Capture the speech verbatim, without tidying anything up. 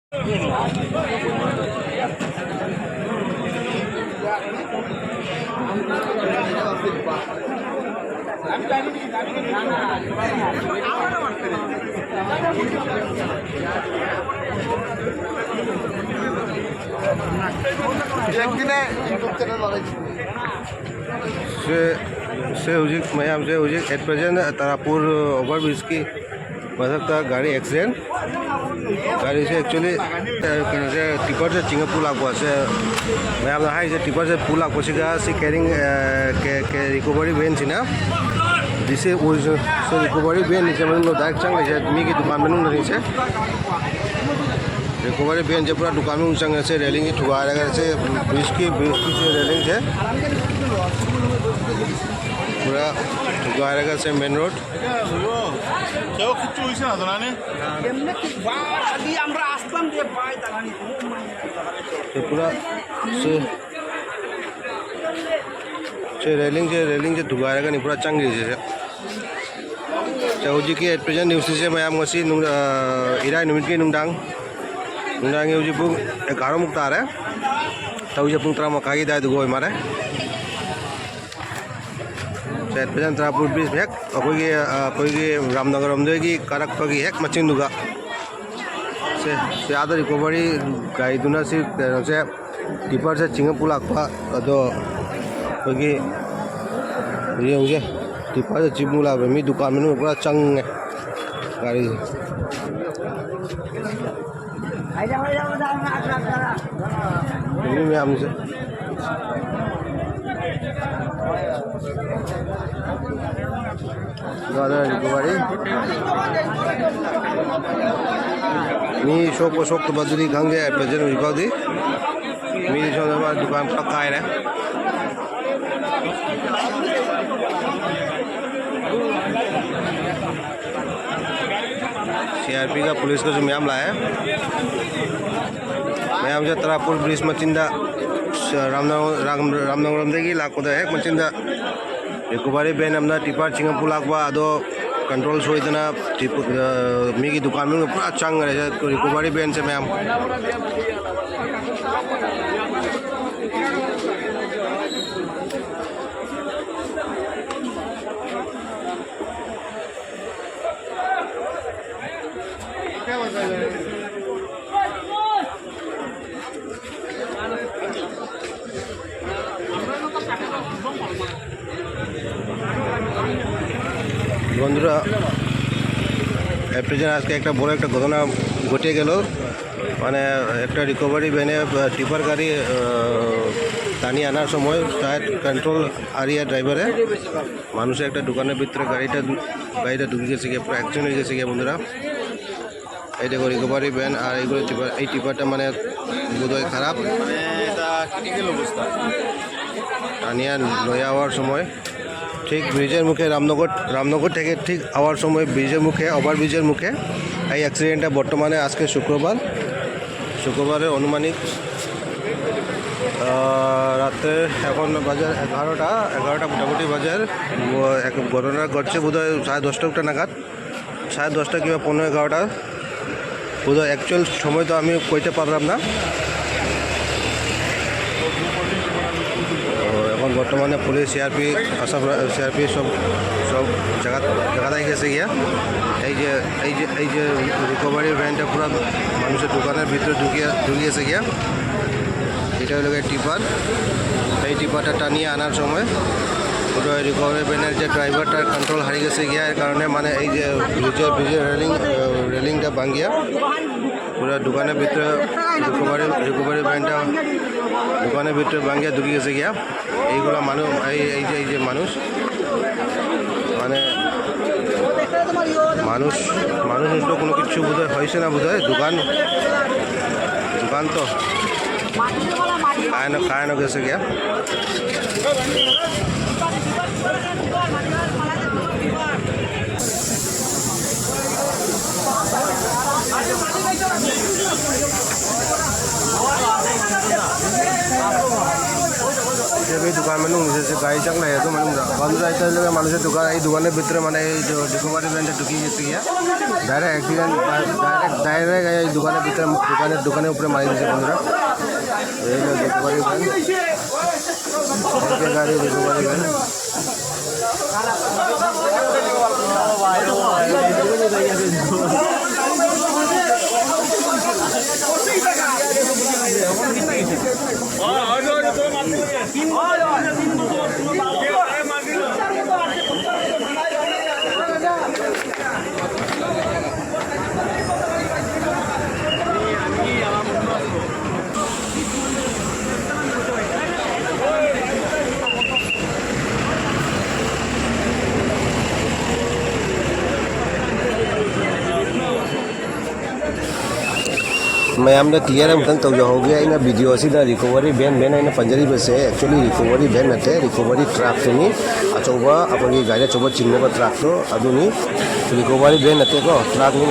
একদিনে YouTube channel বানাইছি। ꯁꯦ, ꯁꯦ ꯍꯧꯖꯤꯛ ꯃꯌꯥꯝꯁꯦ ꯍꯧꯖꯤꯛ at present ꯇꯥꯔꯥꯄꯨꯔ over bridgeꯀꯤ ꯃꯊꯛꯇ ꯒꯥꯔꯤ accident꯫ ꯒꯥꯔꯤꯁꯦ actually, ꯑ, ꯀꯩꯅꯣꯁꯦ, ꯇꯤꯄꯔꯁꯦ ꯆꯤꯡꯉ ꯄꯨ ꯂꯥꯛꯄꯁꯦ, ꯃꯌꯥꯝꯅ ꯍꯥꯏꯔꯤꯁꯦ ꯇꯤꯄꯔꯁꯦ ꯄꯨ ꯂꯥꯛꯄꯁꯤꯒ ꯁꯤ carrying, ꯑ, ꯀꯦ-, ꯀꯦ-, recovery vanꯁꯤꯅ, this is original, ꯁꯤ recovery vanꯅꯤꯁꯦ ꯃꯅꯨꯡꯗ direct ꯆꯪꯉꯤꯁꯦ, ꯃꯤꯒꯤ ꯗꯨꯀꯥꯟ ꯃꯅꯨꯡꯗꯅꯤꯁꯦ꯫ Recovery vanꯁꯦ ꯄꯨꯔꯥ ꯗꯨꯀꯥꯟ ꯃꯅꯨꯡ ꯆꯪꯉꯦ꯫ ꯁꯦ railingꯁꯦ ꯊꯨꯒꯥꯏꯔꯒ, ꯁꯦ bridgeꯀꯤ, bridgeꯀꯤ ꯁꯦ railingꯁꯦ ꯄꯨꯔꯥ ꯊꯨꯒꯥꯏꯔꯒ, ꯁꯦ main road। কেউ কিচ্ছু হইছে না তো, না নে? এমনি কি বা, খালি আমরা আসলাম যে ভাই, দাঁড়ানি। ꯁꯦ ꯄꯨꯔꯥ, ꯁꯦ, ꯁꯦ railingꯁꯦ, railingꯁꯦ ꯊꯨꯒꯥꯏꯔꯒꯅꯤ ꯄꯨꯔꯥ ꯆꯪꯈ꯭ꯔꯤꯁꯦ꯫ ꯁꯦ ꯍꯧꯖꯤꯛꯀꯤ at present newsꯁꯦ ꯃꯌꯥꯝ ꯉꯁꯤ ꯅꯨꯡ-, ꯑ, ꯏꯔꯥꯏ ꯅꯨꯃꯤꯠꯀꯤ ꯅꯨꯡꯗꯥꯡ, ꯅꯨꯡꯗꯥꯡꯒꯤ ꯍꯧꯖꯤꯛ ꯄꯨꯡ ꯑꯦꯒꯥꯔꯣꯃꯨꯛ ꯇꯥꯔꯦ꯫ ꯊꯕꯛꯁꯦ ꯄꯨꯡ ꯇꯔꯥ ꯃꯈꯥꯏꯒꯤ ꯑꯗꯨꯋꯥꯏꯗꯒ ꯑꯣꯏ ꯃꯥꯜꯂꯦ꯫ ꯁꯦ, ꯐꯖꯅ ꯇꯔꯥꯄꯨꯔ bridge ꯍꯦꯛ ꯑꯩꯈꯣꯏꯒꯤ, ꯑ, ꯑꯩꯈꯣꯏꯒꯤ ꯔꯥꯝꯅꯒꯔ ꯔꯣꯝꯗꯒꯤ ꯀꯥꯔꯛꯄꯒꯤ ꯍꯦꯛ ꯃꯆꯤꯟꯗꯨꯒ꯫ ꯁꯦ, ꯁꯦ ꯑꯥꯗ recovery ꯒꯥꯔꯤꯗꯨꯅ ꯁꯤ ꯀꯩꯅꯣꯁꯦ, ꯇꯤꯄꯔꯁꯦ ꯆꯤꯡꯉ ꯄꯨꯂꯥꯛꯄ꯫ ꯑꯗꯣ ꯑꯩꯈꯣꯏꯒꯤ ꯌꯦꯡꯁꯦ, ꯇꯤꯄꯔꯁꯦ ꯆꯤꯡ ꯄꯨꯂꯥꯛꯄ ꯃꯤ ꯗꯨꯀꯥꯟ ꯃꯅꯨꯡ ꯄꯨꯔꯥ ꯆꯪꯉꯦ ꯒꯥꯔꯤꯁꯦ꯫ ꯃꯤ ꯃꯌꯥꯝꯁꯦ꯫ ꯒꯥꯔꯤ ꯃꯤ ꯁꯣꯛꯄ ꯁꯣꯛꯇꯕꯗꯨꯗꯤ ꯈꯪꯗꯦ, at present ꯍꯧꯖꯤꯛ ꯐꯥꯎꯗꯤ꯫ ꯃꯤꯗꯤ ꯁꯣꯝꯗ ꯃꯥ ꯗꯨꯀꯥꯟ ꯄꯨꯂꯞ ꯀꯥꯏꯔꯦ꯫ ꯁꯤ ꯑꯥꯔ ꯄꯤꯒ ꯄꯨꯂꯤꯁꯀꯁꯨ ꯃꯌꯥꯝ ꯂꯥꯛꯑꯦ꯫ ꯃꯌꯥꯝꯁꯦ ꯇꯔꯥꯄꯨꯔ bridge ꯃꯆꯤꯟꯗ, ꯔꯥꯝꯅ-, ꯔꯥꯝ-, ꯔꯥꯝꯅꯒꯔꯝꯗꯒꯤ ꯂꯥꯛꯄꯗ ꯍꯦꯛ ꯃꯆꯤꯟꯗ recovery van ꯑꯃꯅ ꯇꯤꯄꯔ ꯆꯤꯡꯉ ꯄꯨꯂꯥꯛꯄ ꯑꯗꯣ ꯀꯟꯇ꯭ꯔꯣꯜ ꯁꯣꯏꯗꯅ ꯇ꯭ꯔꯤꯞ-, ꯑ, ꯃꯤꯒꯤ ꯗꯨꯀꯥꯟ ꯃꯅꯨꯡꯗ ꯄꯨꯔꯥ ꯆꯪꯈ꯭ꯔꯦ ꯔꯤꯀꯣꯚꯔꯤ ꯚꯦꯟꯁꯦ ꯃꯌꯥꯝ꯫ বন্ধুরা, এপ্রিজেন আজকে একটা বড় একটা ঘটনা ঘটে গেল। মানে, একটা রিকভারি ভ্যানে, আহ, টিপার গাড়ি, আহ, টানিয়ে আনার সময় টায়ার কন্ট্রোল হারিয়ে ড্রাইভারে মানুষের একটা দোকানের ভিতরে গাড়িটা, গাড়িটা ঢুকে গেছে গিয়ে, পুরো অ্যাক্সিডেন্ট হয়ে গেছে গিয়ে বন্ধুরা। এই দেখো রিকভারি ভ্যান আর এইগুলো টিপার, এই টিপারটা মানে বোধহয় খারাপ। মানে এটা ক্রিটিক্যাল অবস্থা। টানিয়া লইয়া আওয়ার সময় ঠিক ব্রিজের মুখে রামনগর, রামনগর থেকে ঠিক আওয়ার সময় ব্রিজের মুখে, ওভার ব্রিজের মুখে এই অ্যাক্সিডেন্টটা বর্তমানে আজকে শুক্রবার, শুক্রবারের আনুমানিক, আহ, রাত্রে এখন বাজার এগারোটা, এগারোটা মোটামুটি বাজার। ও, এক ঘটনা ঘটছে বোধহয় সাড়ে দশটা একটা নাগাদ, সাড়ে দশটা কিংবা পনেরো এগারোটা, বোধহয় অ্যাকচুয়াল সময় তো আমি কইতে পারলাম না। তো এখন বর্তমানে পুলিশ, সিআরপি, আসাম, সিআরপি সব, সব জায়গা, জায়গাতে গেছে গিয়া। এই যে, এই যে, এই যে রিকভারি ভ্যানটা পুরো মানুষের দোকানের ভিতরে ঢুকিয়ে, ঢুকিয়েছে গিয়া। এটা হলো গিয়ে টিপার। এই টিপারটা টানিয়ে আনার সময় পুরো রিকভারি ভ্যানের যে ড্রাইভারটার কন্ট্রোল হারিয়ে গেছে গিয়া, এর কারণে মানে এই যে ব্রিজের, ব্রিজের রেলিং, আহ, রেলিংটা ভাঙ্গিয়া পুরো দোকানের ভিতরে রিকভারি, রিকভারি ভ্যানটা দোকানের ভিতরে ভাঙ্গিয়া ঢুকে গেছে গিয়া। এইগুলা মানুষ, এই, এই যে, এই যে মানুষ, মানে মানুষ, মানুষ উঠলো, কোনো কিছু বোধহয় হয়েছে না বোধহয়। দোকান, দোকান তো কায়ন, কায়ন গেছে গিয়া। ꯃꯅꯨꯡꯁꯤꯗꯁꯨ ꯒꯥꯔꯤ ꯆꯪ ꯂꯩꯔꯦ꯫ ꯑꯗꯨ ꯃꯅꯨꯡꯗ ꯕꯝ ꯔꯥꯏꯗꯔ ꯂꯩꯕ ꯃꯥꯅꯁꯨ ꯗꯨꯀꯥꯟ, ꯑꯩ ꯗꯨꯀꯥꯟꯒꯤ ꯚꯤꯇꯔ ꯃꯥꯅ ꯑꯩ ꯗꯨꯀꯥꯟꯒꯤ ꯚꯤꯇꯔ ꯗꯥꯏꯔꯦꯛ ꯑꯦꯛꯁꯤꯗꯦꯟ, ꯗꯥꯏꯔꯦꯛ, ꯗꯥꯏꯔꯦꯛ ꯑꯩ ꯗꯨꯀꯥꯟꯒꯤ ꯚꯤꯇꯔ, ꯗꯨꯀꯥꯟꯒꯤ, ꯗꯨꯀꯥꯟꯒꯤ ꯎꯄꯔꯦ ꯃꯥꯔꯤ ꯗꯤꯁꯦ ꯕꯝ ꯔꯥꯏꯗꯔ। এই হলো রিকভারি ভ্যান। এই গাড়ি রিকভারি ভ্যান। ꯃꯌꯥꯝꯗ ꯀ꯭ꯂꯤꯌꯥꯔ ꯑꯃꯈꯛꯇꯪ ꯇꯧꯖꯍꯧꯒꯦ꯫ ꯑꯩꯅ ꯚꯤꯗꯤꯑꯣ ꯑꯁꯤꯗ ꯔꯤꯀꯣꯚꯔꯤ ꯚꯦꯟ, ꯚꯦꯟ ꯑꯩꯅ ꯄꯟꯖꯔꯤꯕꯁꯦ ꯑꯦꯛꯆꯨꯋꯦꯂꯤ ꯔꯤꯀꯣꯚꯔꯤ ꯚꯦꯟ ꯅꯠꯇꯦ, ꯔꯤꯀꯣꯚꯔꯤ ꯇ꯭ꯔꯛꯇꯨꯅꯤ꯫ ꯑꯆꯧꯕ, ꯑꯩꯈꯣꯏꯒꯤ ꯒꯥꯔꯤ ꯑꯆꯧꯕ ꯆꯤꯡꯅꯕ ꯇ꯭ꯔꯛꯇꯣ ꯑꯗꯨꯅꯤ꯫ ꯔꯤꯀꯣꯚꯔꯤ ꯚꯦꯟ ꯅꯠꯇꯦꯀꯣ, ꯇ꯭ꯔꯛꯅꯤ꯫